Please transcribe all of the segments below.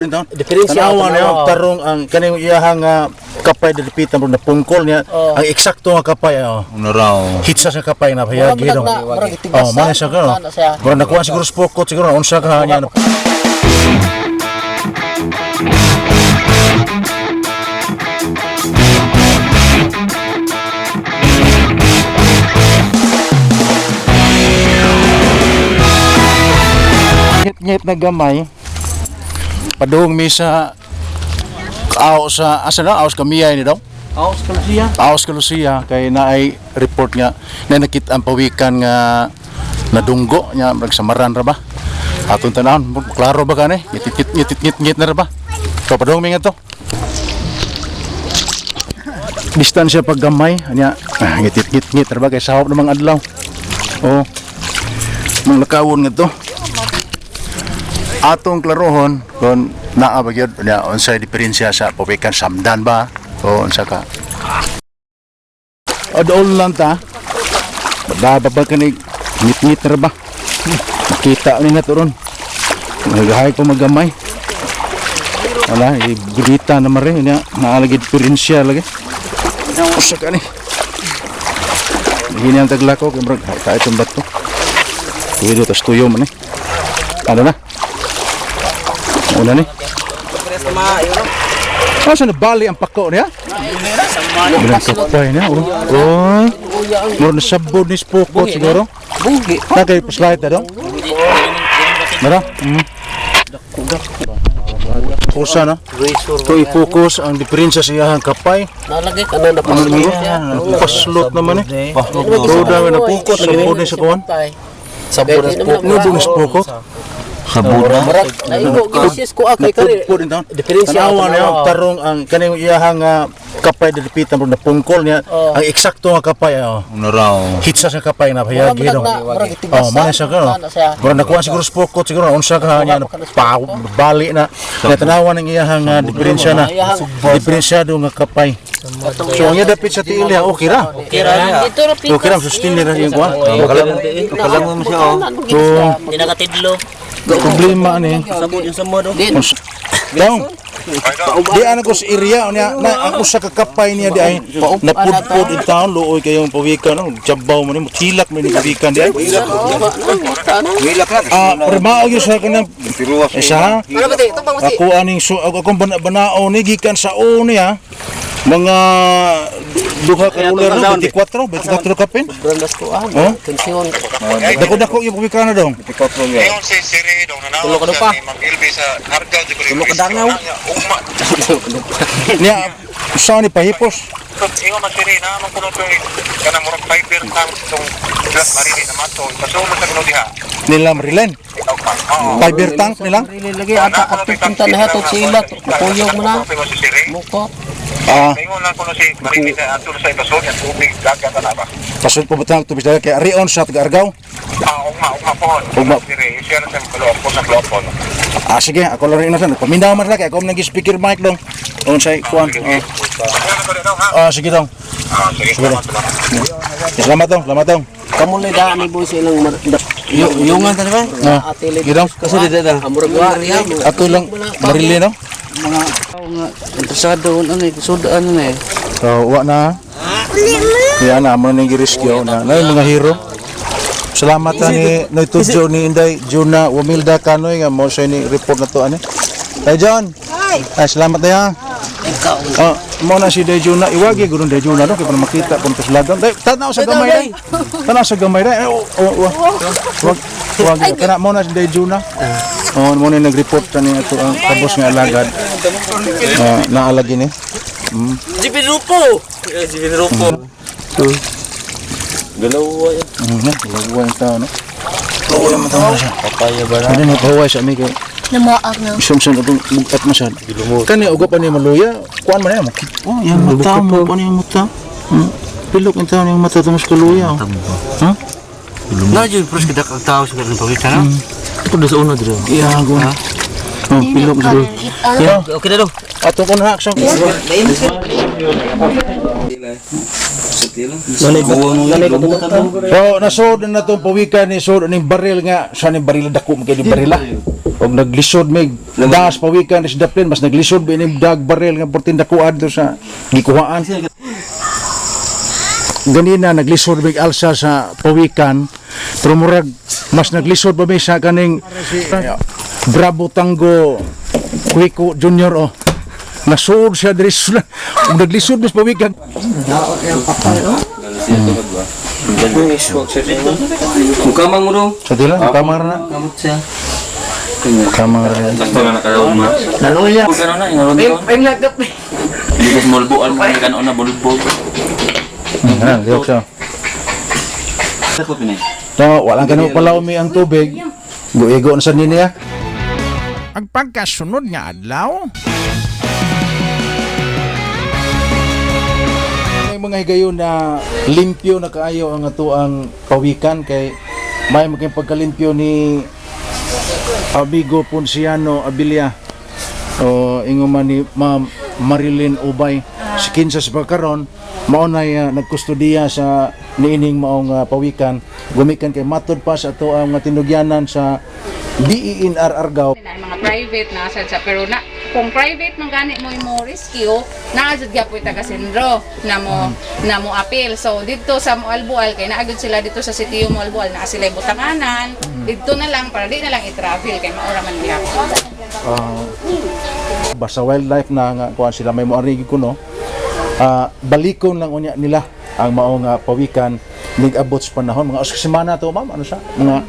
Diferensya Tanawa tanawa. Niya tarong ang kaning iyahang kapay dilipitan mo na pungkol niya ang eksakto nga kapay, oh. Naraw. Hitsa sa kapay na Mura payagi man dong. na, murag itigasan. Oh, mana siya ka. Sana siya. Mura nakuha siguro sa pokot siguro unsa ka niya. Ngit na gamay. Padung mi sa aw sa asa na aw sa kamiyay ni daw. Aos ka siya. Taos ka Lucia kay naay report nga na nakita ang pawikan nga nadunggo nya murag samaran ra ba atong tanawon, klaro ba kani ngit ngit ngit ngit na ra ba to padung mi nga to distansya pag gamay nya, ngit ngit ngit ra ba kay sahop namang adlaw, oh, mga lakawon nga to atong klarohon kon naa ba gyud nya unsay diferensya sa pawikan samdan ba o unsa ka. Adol lang ta. Badaba ba ka ni ngit-ngit na ba? Makita ni na to ron. Nagahay ko magamay. Wala, ibulita na marin. Nya, naalagi diferensya lagi. Usa ka ni. Hini ang taglako. Kaya murag, kahit itong bato. Tuyo dito, tas tuyo man eh. Ano na? Una ni. Asa na bali ang pako niya? Bilang kapay niya. Oh. Oh. Murag nasabod ni spokot siguro. Bugi. Na kay slide na dong. Mara? Mm. Kusa na. To i-focus ang diferensya sa iyahang kapay. Nalagay ka na Ano napaslot siya. niya? Paslot naman eh. Roda nga napukot. Sabod ni sa kuwan. Sabon na Ano ni spokot? Sabon na. Naigo gisis ko akay kani. Napudpud din taon. Diferensya Tanawa niya tanawa. tarong ang kaning iyahang kapay dilipitan mo na pungkol niya ang eksakto nga kapay, oh. Naraw. Hitsa sa kapay na Mura payagi man dong. na, murag itigasan. Oh, mana siya ka. Sana siya. Mura nakuha siguro sa pokot siguro unsa ka niya pa bali na. Kaya tanawa ng iyahang diferensya na. Diferensyado nga kapay. So ang iya dapit sa tiil niya, okay ra. Dito ra Okay ra sustain nila yung kuan. Makalang mo siya oh. So Di nakatidlo. problema ni. Sabon yung samo do. Dong. Di ana ko sa area niya na ang usa ka kapay niya di ay napudpud in town luoy kayong pawikan no jabaw mo ni tilak mo ni pawikan di ay. Ah, pero yun sa kanang isa. Ako aning so ako akong banao ni gikan sa o niya mga duha ka ruler no 24 24 kapin. Brandas ko ah. Oh? Tensyon. Dako dako yung pawikan na dong. Ngayon si Siri dong Tulo nanawag ka siya pa. ni Ma'am Ilby sa Hargal di ko Tulo ka dangaw. Ugma. Niya sa ni pahipos. So, ingon man Siri na man kuno toy kanang murag fiber tank tong Las Marili na mato. Pasulo sa kuno diha. Nila Marilen. Oo. Fiber tank nila. Lagi ata kapipunta na hatot sa ilat. Kuyog mo na. Si Siri. Muko. Ah, Ingon lang kuno si Marili sa ato sa ipasol ang tubig dagat na ba. pasod po batang tubig dagat kay Arion sa taga Argao. Ah, ugma ugma pohon. Ugma. Siri, siya na sa kulopon sa kulopon. Ah, sige, ako lang rin na. Paminaw man sila kay ako man nag-speaker mic dong. Unsay kuan. Sige. Ano ko dong ha? Ah, sige dong. Ah, sige. Salamat, salamat. Salamat dong, salamat dong. Kamo ni daan ni boy sa ilang Yungan tani ba? Ah, sige dong. Kasi di da. Amurag wa riya. Ato lang Marilen no. Mga tao nga interesado ano eh sudaan ano eh. So, wa na. Yan na, mo ning girescue na. Na yung mga hero. Salamat na ni Noy Tudjo ni Inday Juna Wamilda Kanoy nga mo siya ni report na to ani. Ay John. Ay salamat na ya. Oh, mo na si Day Juna iwagi gudon Day Juna no kay para makita kung paslagan. Day tanaw sa gamay day. Tanaw sa gamay day. Oh, oh, oh. Wag wag kana mo na si Day Juna. Oh, mo ni nag-report kani ato ang kabos nga alagad. Ah, naalagi ni. Jibin Rupo. Jibin Rupo. Galaw eh. Laguan yung tao, no? Tuwa yung tao na siya. Papaya ba na? Ano na, pahuway sa ami kay Namaag na. Isum-sum itong bugat mo siya. Kani, ugo pa niya maluya. Kuan man niya. Oh, yung mata mo. Kuan yung mata. Pilok yung tao yung mata tumas kaluya. Ha? Na jud pros kada kag tao sa kanang pawikan na. Ito sa uno dito. Iya, go. Oh, pilok dito. Yeah. Okay na do. Ato ko na action. So, nasod na itong pawikan ni sod ning baril nga sa ning baril dako man kay ni barila. Og naglisod mig das pawikan is daplin, mas naglisod ba ini dag baril nga portin dakuan do sa gikuhaan. Ganina naglisod mig alsa sa pawikan, pero murag mas naglisod pa mi sa kaning Bravo Tango Quico Junior, oh. Nasuod siya diri og naglisod mis pawikan. Mukamang mo dong. Sa dila, kamar na. Kamot siya. Kamar na. Sakto na nakaroon ma. Naluya. Kung gano'n na, ingaroon ko. Ay, nagkap. Hindi ko smallbuan mo, kanon na bulbog. Ha, lihok siya. Ako pinay. No, walang kanang palaw mi ang tubig. Guigo na sa niya. Ang pagkasunod nga adlaw, May mga higayon na limpyo na kaayo ang ato ang pawikan kay may maging pagkalimpyo ni Amigo Ponciano Abilia o ingo man ni Ma'am Marilyn Ubay si kinsa sa pagkaron mao nay nagkustodiya sa niining maong pawikan gumikan kay matod pa sa ato ang mga tinugyanan sa DENR Argao. Na mga private na sad sa, pero na kung private man gani mo imo rescue naa jud gyapoy taga sendro na mo appeal. So didto sa Moalboal kay naa gyud sila dito sa sitio Moalboal, naa sila butanganan didto na lang para di na lang i-travel kay maura man gyapon. Basta wildlife na nga kuan sila may moarigi kuno, balikon lang unya nila ang maong pawikan nigabot sa panahon mga usa ka semana to, ma'am, ano sa mga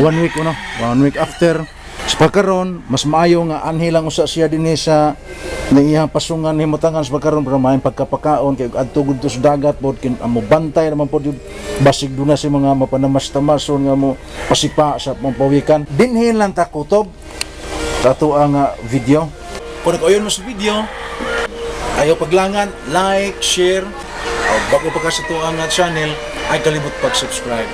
one week uno, one week after sa pagkaron mas maayo nga anhi lang usa siya dinhi sa naiyang pasungan himutangan sa pagkaron para maayong pagkapakaon kay adto gud to sa dagat pod kin amo bantay naman pod yun. Basig duna si mga mapanamastamason nga mo pasipa sa pawikan dinhi lang ta kutob sa ato ang video. Kung nag-ayon mo sa video, ayaw paglangan, like, share, o bago pa ka sa ato ang channel, ay kalibot pag-subscribe.